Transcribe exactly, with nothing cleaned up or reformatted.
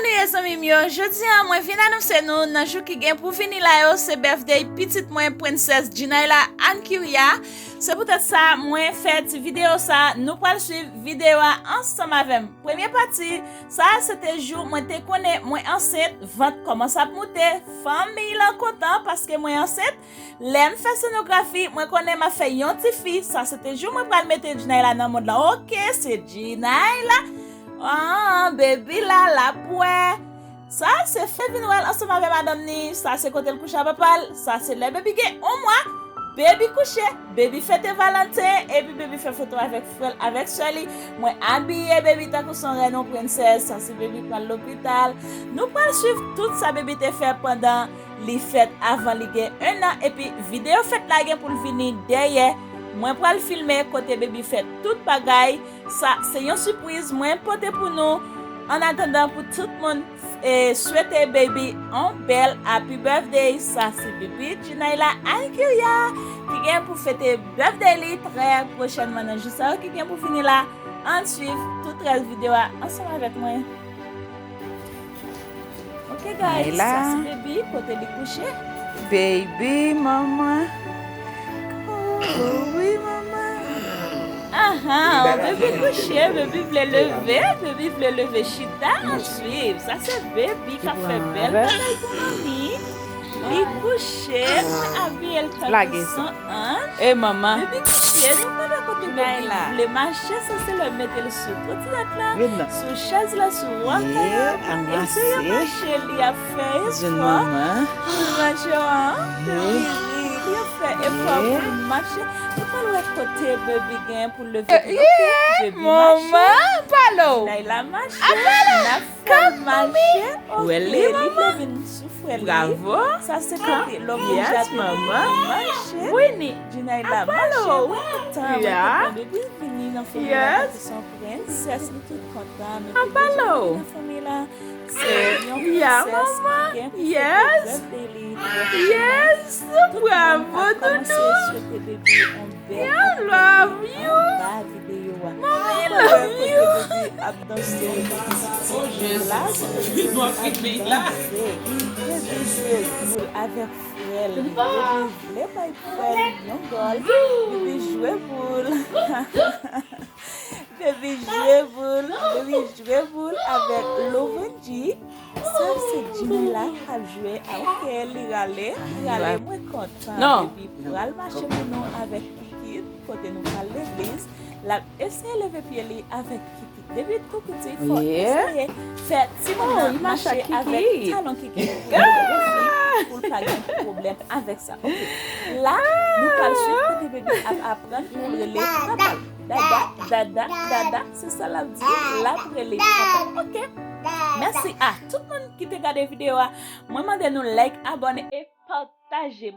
Bonswa zanmi m yo, jodi a mwen vin anonse nou nan jou ki gen pou vini la yo se birthday pitit mwen Prensès Jinayla Ankiria. Se poutèt sa mwen fè ti videyo sa, nou pral swiv videyo a ansanm avè m. Premye pati sa se te jou mwen te konnen mwen ansent, vant kòmanse ap moute, fanmi lan kontan paske mwen ansent. Lè m fè sonografi, mwen konnen m ap fè yon ti fi. Sa se te jou mwen pral mete Jinayla nan mond lan. Oke, se Jinayla. Ah, baby la, l ap wè. Sa se fè vin wè l ansanm avè madanm ni. Sa se kote l kouche a papa l. Sa se lè baby gen yon mwa. Baby kouche, baby fete Valanten, epi baby fè foto avèk frè l, avèk sè li. Mwen abiye baby tankou se yon rèn, yon prensès. Sa se baby pral lopital. Nou pral swiv tout sa baby te fè pandan li fèt avan li gen en an, epi videyo fèt la gen pou l vini dèyè. Mwen pral filme kote baby fè tout bagay. Sa se yon sipriz mwen pote pou nou. Annatandan, pou tout moun, e, swete baby yon bèl happy birthday. Sa se baby Jinayla Ankiria ki gen pou fete birthday li trè pwochènman nan jou sa yo ki gen pou vini la. Ann swiv tout rès videyo a ansanm avèk mwen. Ok guys, sa se baby, kote li kouche. Baby, manman. Oh, wi, manman. Aha, baby kouche, baby vle leve, baby vle leve chita, ann swiv. Sa se baby k ap fè bèl bagay pou manmi. Li kouche, mwen abiye l tankou se yon anj. E manman. Baby kouche, nou pa wè kote baby vle mache, sa se lè mete l sou twotinèt la, sou chèz la, sou wakay la. Eseye mache, li ap fè efò pou l mache an. Wi, wi, li ap fè efò pou l mache. Nou pral wè kote baby gen pou l leve. Ok, baby mache. Jinayla mache. N ap fè l mache. Ok, li vle vin sou frè li. Sa se kote lòm rouj la te vin mache. Jinayla mache. Mwen kontan, mwen kontan. Baby vini nan fanmi la, paske se yon prensès, nou tout kontan. Baby vini nan fanmi la. Se yon prensès ki gen pou fete birthday li. Tout moun ap kòmanse swete baby yon bèl happy birthday anba videyo a. Mwen wè kote baby ap danse. La se kote baby ap danse. Baby jwe boul avèk frè l. Baby vle bay frè l yon gòl. Baby jwe boul. Baby jwe boul, baby jwe boul avèk Lovenji. Sa se Jinayla k ap jwe. Ok, li rale, li rale, mwen kontan. Baby pral mache pou nou avèk kikit, kote nou pral legliz. L ap eseye leve pye li avèk kikit. Depi tou piti, fò eseye fè timoun nan mache avèk talon kikit pou l pa gen pwoblèm avèk sa. Ok. La, nou pral swiv kote baby ap aprann pou l rele papa l. Dada, dada, dada, se sa l ap di. L ap rele papa l. Ok. Mèsi a tout moun ki te gade videyo a. Mwen mande nou like, abòne e pataje.